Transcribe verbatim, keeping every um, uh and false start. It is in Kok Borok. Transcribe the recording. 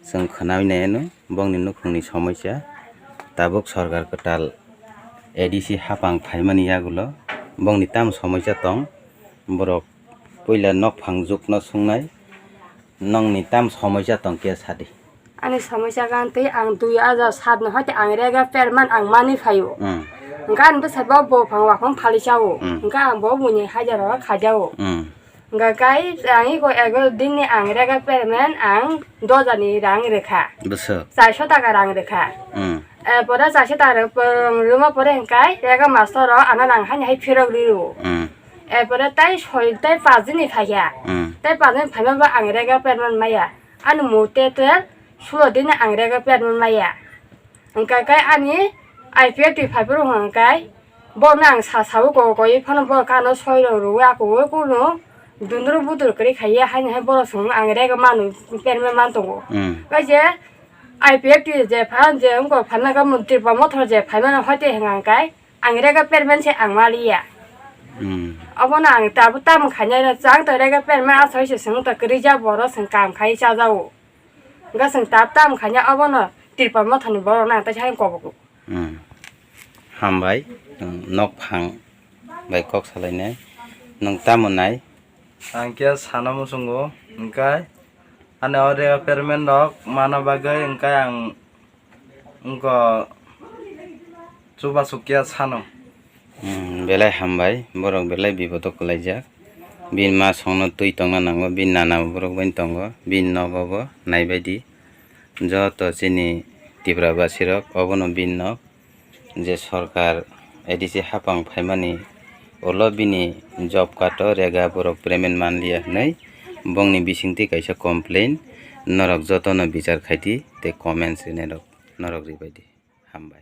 Chwng khwnawi naiyano bongni nukhungni somoisa, tabuk sorkar kwtal A D C hapang phaimani yagulo bongni tamo somoisa tong, borok puila nokphang jukno sungnai, nongni tamo somoisa tong khe sadi. Ani somoisa gan twi ang dui hajar sat no hoite ang rega perman ang mani phaio. Hmm. Hwnkhe ani bwsai bo buphang waphang phali chao. Hmm. Hwnkhe ang bo buini hajar o khaijao. Hmm. Hwnkhe kai ang iko ego din ni ang rega perman ang doja ni rang rwkha. Bwswk? Charso taka rang rwkha. Hmm. Erpore charso taka rw-, rwma pore hwnkhe rega master o ano rang haino hai phirok rw. Hmm. Erpore tai soi tai paanch din ni phaikha. Hmm. Tai paanch din phaima bo ang rega perman maya. Ani murte te sulo dini ang rega perman maya. Hwnkha khe ani I P F T phaiphuru hwnkha khe bono ang sa sao ko koi phano bo kano soiro rwi ako kunu dundru budur kwrwi khaiya haino hai borok song ang rega manu perman man tongo. Hmm. Khe je I P F T je phan je wngko phanna khe Tripura mothor je phaimano hoite hwnkha khe ang rega perman se ang maliya. Hmm. Obono ang tabuk tamo khainai no chang to rega perman asoi se song to kwrwi ja borok song kam khai chajao. Hwnkhe chwng tab tam khaina obono Tripura mothani borokno ang teisa hai kobok. Hmm. Hambai, nwng nokphang bai kok salainai. Nwng tamo nai? Ang khe sana muchungo, hwnkhe ani o rega perman rok mana bagwi hwnkhe ang wngkha chubachu khe sano. Hmm, belai hambai, borok belai bipodo kwlaijak. Bini ma songno twi tongna nango, bini nana bo borok bai tongo, bini nogo bo naibaidi. Joto chini Tripura basirok obono bini nok, je sorkar A D C hapang phaimani ulo bini job card o rega borok payment manliya hwnwi bongni bisingtwi kaisa complain norok jotono bichar khaidi tei comments rinairok norok ribaidi. Hambai.